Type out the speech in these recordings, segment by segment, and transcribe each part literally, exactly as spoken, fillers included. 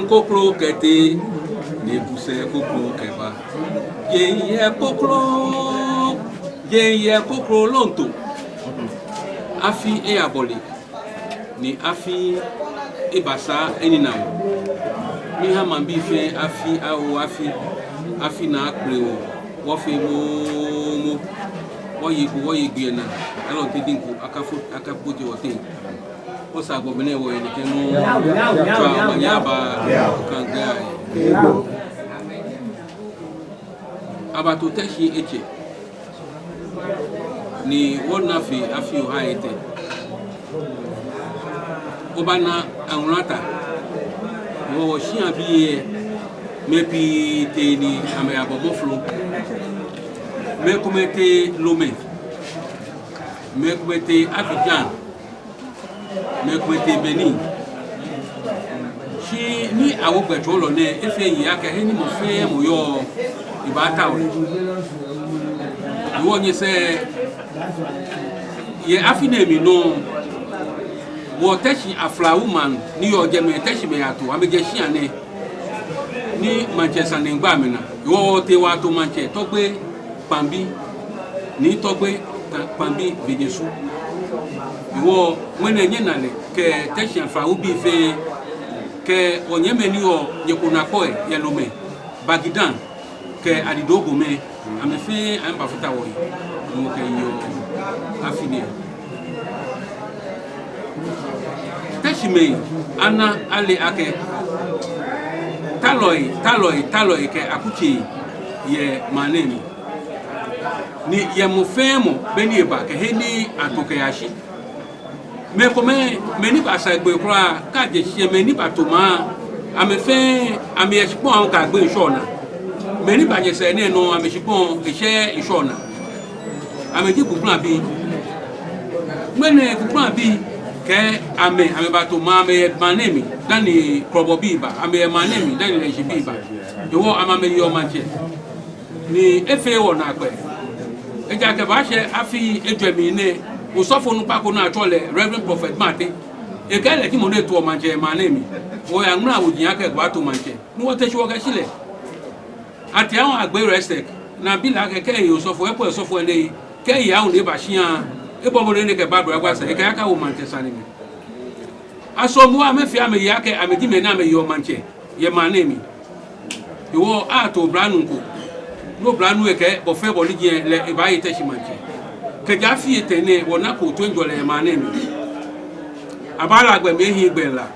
Koklo kɛtee, ni ebu sɛɛ koklo kɛba. Jeŋ yɛ koklo, jeŋ yɛ koklo lonto. Afi eyabɔle, ni afi ebasaa eninamɔ. Miha maŋbii fɛɛ afi awo afi, afi naa akpele wɔ, wɔfee moomo. Wɔye gbi, wɔye gbi yɛ naa, alɔnte diŋ ko akafo, akabote wɔteŋ. Osa gbɔ bene wɔ yɛ nɛkɛ nɔ. Tswa omanye aba, Okangbea. Abato Teshie etsɛ. Ni wɔna fe afi ohai etɛ. Obaana Anwulata. Wɔ, wɔshiabii lɛ, mɛi pii tee ni amɛyabɔ mɔflɔ. Mɛi komɛi tee Lomé. Mɛi komɛi tee Abidjan. Mɛi komɛi tee Benin. Shi ni awo gbɛtsɔɔlɔ nɛɛ, efee yiŋ akɛ he ni mɔ fɛɛ mɔ yɔɔ, ebaatao lɛ. Hewɔ nyɛsɛɛ, yɛ afi nɛɛ mli nɔŋŋ, wɔ Teshie Aflawu maŋ ni yɔɔ jɛmɛ, Teshiemɛi ato, amɛjɛ shia nɛɛ, ni maŋtsɛ sane gba amɛnaa. Hewɔ wɔtee wɔyato maŋtsɛ Tɔgbe Kpambi, Nii Tɔgbe Kpambi Vejesu. Hewɔ ŋmɛnɛ nyɛna lɛ kɛ Teshie Aflawu bii fɛɛ, kɛ wɔnyɛmimɛi ni yɔɔ nyɛ ko naa kpɔ yɛ Lomé, Bagidan, kɛ Adidogo mɛi, amɛ fɛɛ amɛbafata wɔhe, ni wɔkɛyeɔ afi nɛɛ. Teshiemɛi ana ale akɛ talɔi, talɔi, talɔi kɛ akutsei yɛ maŋ nɛɛ mli. Ni yɛ mɔ fɛɛ mɔ be ni eba kɛ he ni ato kɛyashi. Mɛi komɛi, mɛi ni basa egbee kwraa, kɛjɛ shiɛmɛi ni bato maŋ, amɛ fɛɛ amɛyɛ shikpɔŋ aahu kɛ agbɛnɛ ŋshɔnaa. Mɛi ni ba nyɛsɛɛ nɛɛ nɔŋŋ, amɛshikpɔŋ eshɛɛɛ ŋshɔnaa. Amɛji Kukplambii. Ŋmɛnɛ Kukplambii kɛ amɛ, amɛbato maŋ, amɛyɛ maŋ nɛɛ mli dani Krɔbɔbii ba, amɛyɛ maŋ nɛɛ mli dani Lɛshibii ba. Hewɔ amɛ, amɛyeɔ maŋtsɛ. Ni efee wɔ naakpɛɛ. Ejaakɛ baashɛ afi ejwɛ mli nɛɛ, osɔfo nukpa ko ni atsɛɔ lɛ Reverend Prophet Martey, ekɛɛ lɛ ji mɔ ni etoɔ maŋtsɛ yɛ maŋ nɛɛ mli. Wɔyaŋmala woji akɛ wɔbaato maŋtsɛ. Ni wɔte shi wɔkɛshi lɛ. Ateŋ Agboi Restek, ni abi lɛ akɛ kɛ eye osɔfo, ekwɛ osɔfo lɛ, kɛ eye aahu ni eba shia, ebɔ mɔdɛŋ ni ekɛ Bible agba sɛɛ, ekɛ aya akawo maŋtsɛ sane mli. Asomoaŋ amɛfɛɛ amɛye akɛ amɛji mɛi ni amɛyeɔ maŋtsɛ yɛ maŋ nɛɛ mli. Hewɔ ato oblanuu ko. Ni oblanuu lɛ kɛɛ bɔ fɛɛ bɔ ni ji lɛ, ebaaye Teshie maŋtsɛ. Kɛjɛ afi etɛ nɛɛ, wɔnako toiŋjɔlɛ yɛ maŋ nɛɛ mli. Abaala gbɔmɛi ehiŋ gbɔmɛi la.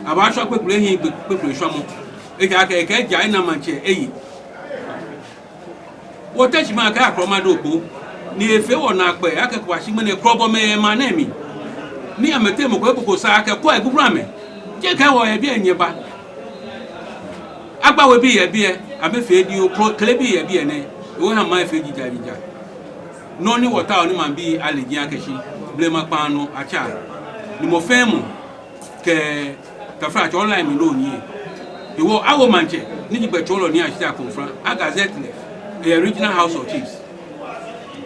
Abaashwa kpekple ehiŋ kpekple shwamɔ. Ejaakɛ ekɛɛ ja ena maŋtsɛ eye. Wɔ Teshiemɛi akɛɛ akrɔma do kpo. Ni efee wɔ naakpɛɛ akɛ kɛbashi ŋmɛnɛ Krɔbɔmɛi yɛ maŋ nɛɛ mli. Ni amɛteŋ mɔ ko eko ko sa akɛ kɔ egbugbu amɛ. Jeee kɛ wɔyɛ biɛ nyɛba. Agbawebii yɛ biɛ, amɛfee dioo, Kro-, Klebii yɛ biɛ nɛɛ. Hewɔ ha maŋ efee jijajija. Nɔ ni wɔtaoɔ ni maŋbii ale ji akɛ shi blema kpaa nɔ atsa. Ni mɔ fɛɛ mɔ kɛ taflatsɛ online mli loo nyiɛ. Hewɔ awo maŋtsɛ, ni ji gbɛtsɔɔlɔ Nii Ashitey Akomfra, agazette lɛ yɛ Regional House of Chiefs.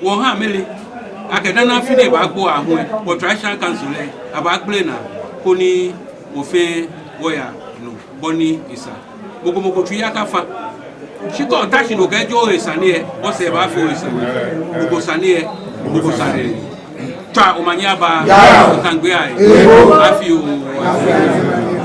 Wɔha amɛle akɛ dani afi nɛɛ baagbo aahu lɛ, wɔ Traditional Council lɛ, abaakpele naa, koni wɔ fɛɛ wɔya nɔ bɔ ni esa. Mɔ ko mɔ ko tsui akafa. Shi kɛ ota shi ni okɛɛ ojoo he sane lɛ, wɔsɛɛ baafo he sane. Mɔ ko sane lɛ, mɔ ko sane lɛ. Tswa omanye aba, Okangbea. Afi oo, afi oo.